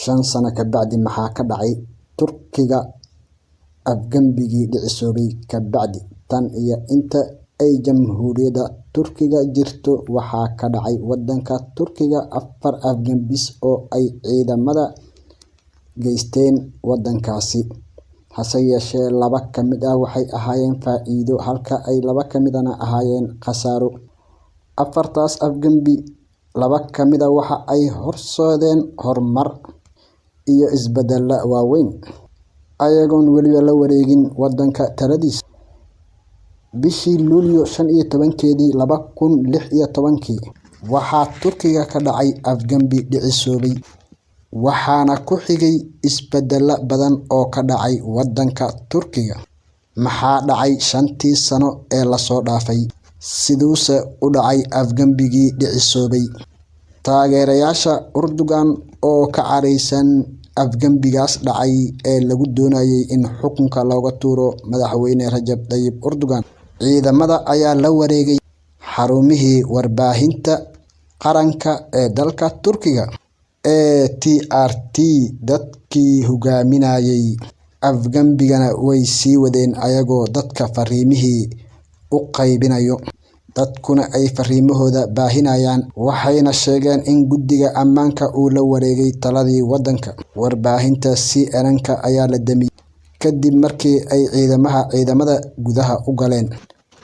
5 sano kabacdi maxaa ka dhacay Turkiga afgambigii dhicisoobay kabacdi? Tan iyo inta ay Jamhuuriyadda Turkiga jirto, waxaa ka dhacay wadanka Turkiga afar afgambis oo ay ciidamada geysteen wadankaasi. Hase yeeshee, laba ka mid ah waxay ahaayeen faa'iido, halka ay laba ka midana ahaayeen khasaaro. Afartaas afgambi, laba ka mid ah waxa ay horseedeen horumar iyo isbedella waaweyn, ayagoon weliba la wareegin wadanka taladiisa. Bishii Luulyo 15-keedii 2016-kii waxaa Turkiga ka dhacay afgambi dhicisoobay, waxaana ku xigay isbedella badan oo ka dhacay wadanka Turkiga. Maxaa dhacay shantii sano ee lasoo dhaafay? Siduuse u dhacay afgambigii dhicisoobay? Taageerayaasha Erdogan oo ka careysan afgambigaas dhacay ee lagu doonayay in xukunka looga tuuro madaxweyne Rajab Tayyip Erdogan, ciidamada ayaa la wareegay xarumihii warbaahinta qaranka ee dalka Turkiga ee TRT. Dadkii hogaaminayay afgambigana way sii wadeen, ayagoo dadka fariimihii u qaybinayo, dadkuna ay fariimahooda baahinayaan. Waxayna sheegeen in guddiga ammaanka uu la wareegay taladii wadanka. Warbaahinta CNN-ka ayaa la damiyay kadib markii ay ciidamada gudaha u galeen.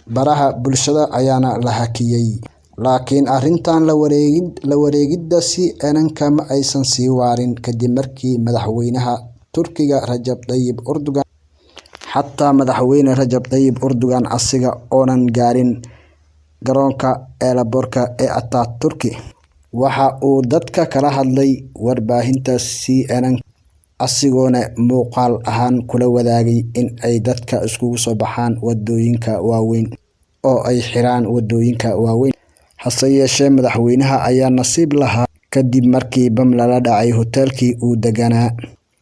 Baraha bulshada ayaana la hakiyay. Laakiin arrintan la wareegidda CNN-ka ma aysan sii waarin kadib markii madaxweynaha Turkiga Rajab Tayyip Erdogan, xataa madaxweyne Rajab Tayyip Erdogan asiga oonan gaarin garoonka eelaboorka ee Ataturki, waxa uu dadka kala hadlay warbaahinta CNN, asigoona muuqaal ahaan kula wadaagay in ay dadka iskugu soo baxaan wadooyinka waaweyn oo ay xiraan wadooyinka waaweyn. Hase yeeshee, madaxweynaha ayaa nasiib lahaa kadib markii bam lala dhacay hoteelkii uu deganaa,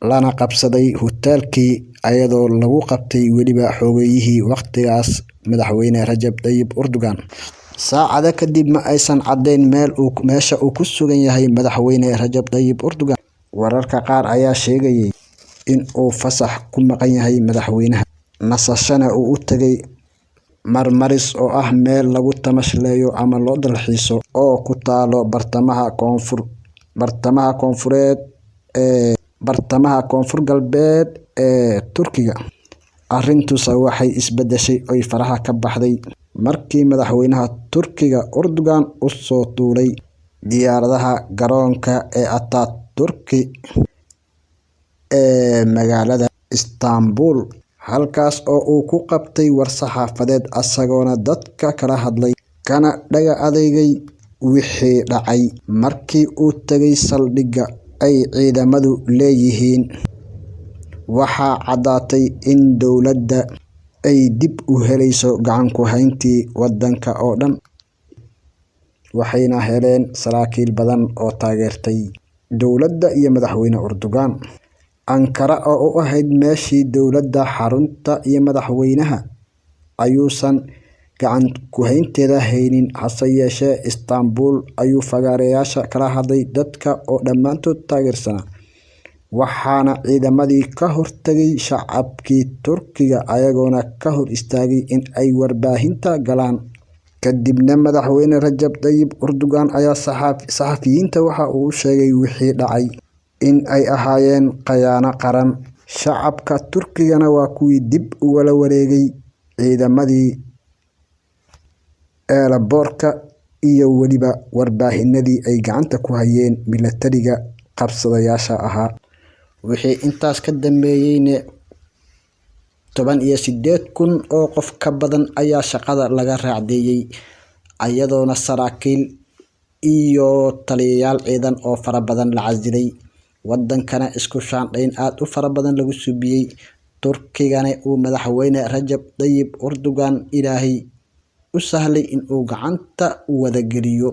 lana qabsaday hoteelkii, ayadoo lagu qabtay weliba xogeeyihii waqtigaas madaxweyne Rajab Tayyip Erdogan. Saacado kadib ma aysan caddeyn meesha uu ku sugan yahay madaxweyne Rajab Tayyip Erdogan. Wararka qaar ayaa sheegayay in uu fasax ku maqan yahay madaxweynaha, nasashana uu u tagay Marmaris, oo ah meel lagu tamashleeyo ama loo dalxiiso oo ku taalo bartamaha koonfureed ee bartamaha koonfur galbeed ee Turkiga. Arrintuse waxay isbedeshay oy faraha ka baxday markii madaxweynaha Turkiga Erdogan u soo tuulay diyaaradaha garoonka ee Ataturki ee magaalada Istanbul, halkaas oo uu ku qabtay war-saxaafadeed, asagoona dadka kala hadlay kana dhaga adeegay wixii dhacay. Markii uu tagay saldhigga ay ciidamadu leeyihiin, waxaa caddaatay in dowladda ay dib u helayso gacan ku hayntii wadanka oo dhan, waxayna heleen saraakiil badan oo taageertay dowladda iyo madaxweyne Erdogan. Ankara oo u ahayd meeshii dowladda xarunta iyo madaxweynaha ayuusan gacan ku haynteeda haynin. Hase yeeshee, Istanbul ayuu fagaareyaasha kala hadlay dadka oo dhammaantood taageersanaa, waxaana ciidamadii ka hortagay shacabkii Turkiga, ayagoona ka hor istaagay in ay warbaahinta galaan. Kadibna madaxweyne Rajab Tayyip Erdogan ayaa saxafiyiinta waxa uu sheegay wixii dhacay in ay ahaayeen khayaano qaran. Shacabka Turkigana waa kuwii dib ugala wareegay ciidamadii eelaboorka iyo weliba warbaahinadii ay gacanta ku hayeen milatariga qabsadayaasha ahaa. Wixii intaas ka dambeeyeyna, 18,000 oo qof ka badan ayaa shaqada laga raacdeeyay, ayadoona saraakiil iyo taliyayaal ciidan oo fara badan la casilay, wadankana isku shaandhayn aada u fara badan lagu subiyey. Turkigana uu madaxweyne Rajab Tayyip Erdogan Ilaahay u sahlay in uu gacanta wadageliyo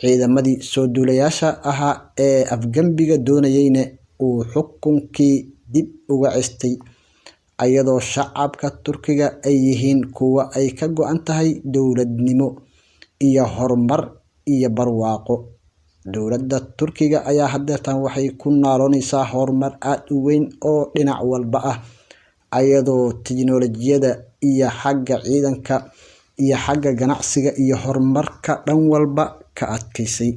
ciidamadii soo duulayaasha ahaa ee afgambiga doonayeyna uu xukunkii dib uga cestay, ayadoo shacabka Turkiga ay yihiin kuwa ay ka go-an tahay dowladnimo iyo horumar iyo barwaaqo. Dowladda Turkiga ayaa hadeertan waxay ku naaloonaysaa horumar aada u weyn oo dhinac walba ah, ayadoo tiknolojiyada iyo xagga ciidanka iyo xagga ganacsiga iyo horumarka dhan walba ka adkeysay.